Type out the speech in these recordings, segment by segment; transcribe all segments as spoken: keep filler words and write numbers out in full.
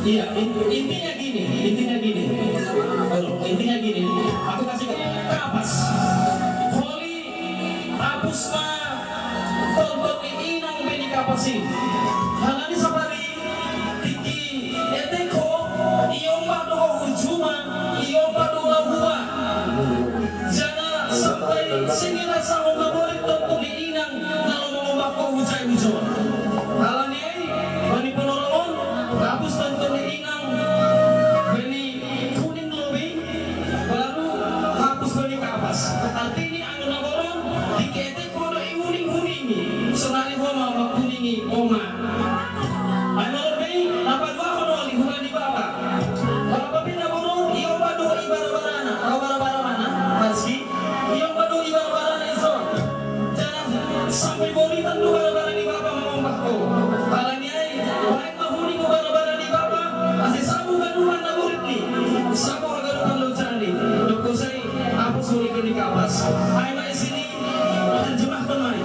Iya, in- intinya gini, intinya gini. Halo, intinya gini. Aku kasih ke Kapas. Holi apus ma tonton ni inang be ni Kapas i. Halani sapari tiki eteko, iyo pado hujuma, iyo pado lahua. Jana sampai sini rasa mau ngaborit tonton ni inang kalau mau mako hujai hujon. Halani ai, bani Ponolong on, hapus tonton ni inang, bani kuning lobi, baru hapus bani Kapas. Artini anu naboron, tiki eteko do i uning-uningi, sonari homa makuningi oma. Ai nolobi, napaduahon oli hula ni bapa. Bapa pe naboron, iyo pado i bara-barana, tau bara-bara mana, maski, iyo pado i bara-barana ison. Jana sampai boritan do bara-bara ni bapa mangombah ho. Halani ai, baen ma huning ho bara-bara ni bapa, ase sabu ganupan naborit ni, sabu haganupan loja ni. Dohot husai, hapus holi ke ni Kapas. Ai ma i sini, terjemahkan mai.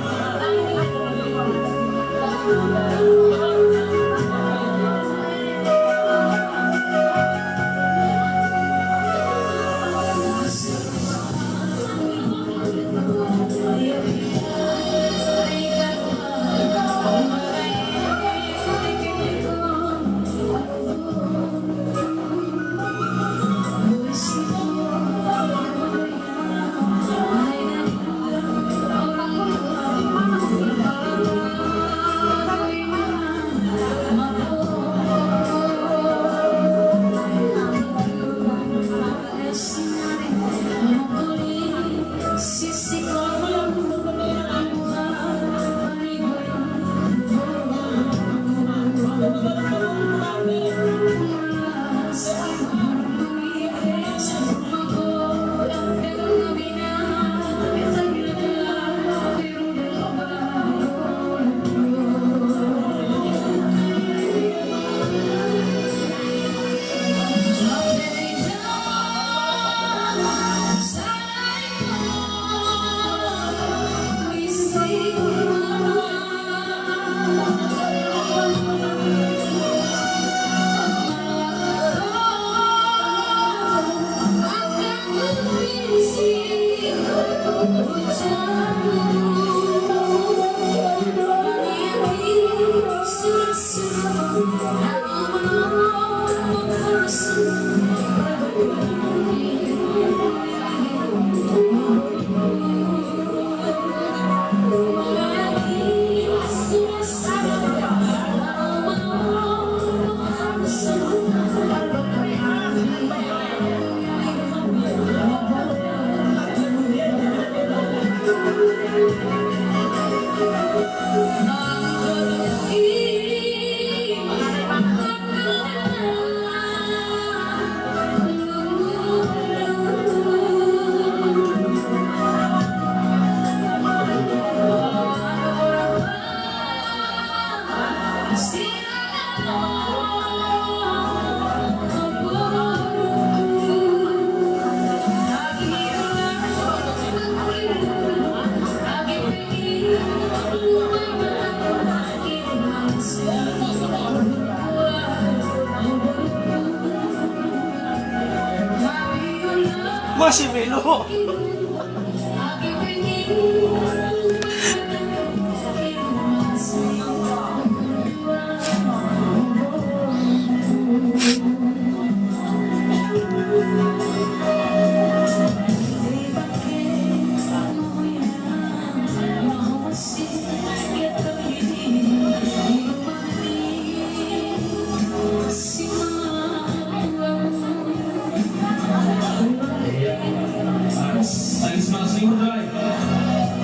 Masih melo.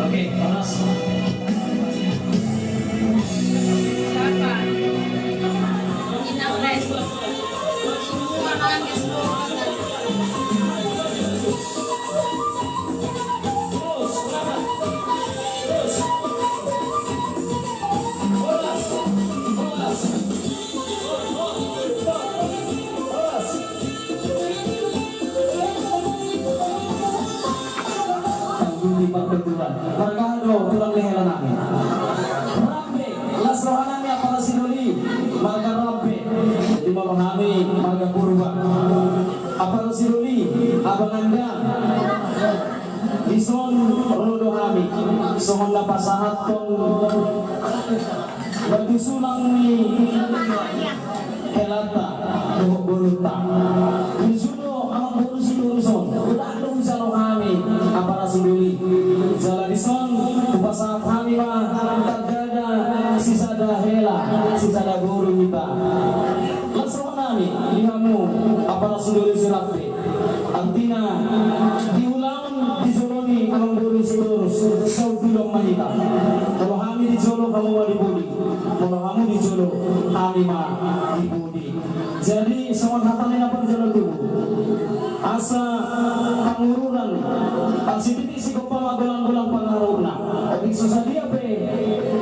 Oke, panas. Marga do tulang ni hela nami. Rambe, las roha nami apala sidoli, marga Rambe. Molo hami marga Purba, apala sidoli, abang anda, dison ro do hami songon na pasahathon batu sulang ni helanta dohot borunta. Dison do amang boru Sitorus on, ulang do hujalo hami apala sidoli. Jala dison hupasahat hami ma tanda na sisada hela, sisada boru hita. Las roha nami di hamu apala sidoli Sirante. Artina di ulaon di jolo ni amang boru Sitorus, saundulon ma hita. Molo hami di jolo, hamu ma di pudi. Molo hamu di jolo, hami ma di pudi. Jadi songon hata ni na parjolo tubu, asa pangururan, asa sititi sigompa ma golang-golang pangarahutna. Otik so sadia pe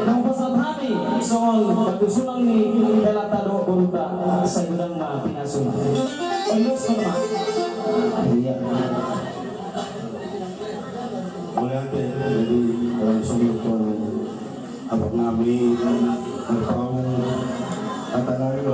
na hupasahat hami songon batu sulang ni helanta dohot borunta, sai godang ma pinasuna. Oilos ma. Iya. Mauliate. Jadi langsung tu abang nami, abang, kata lain,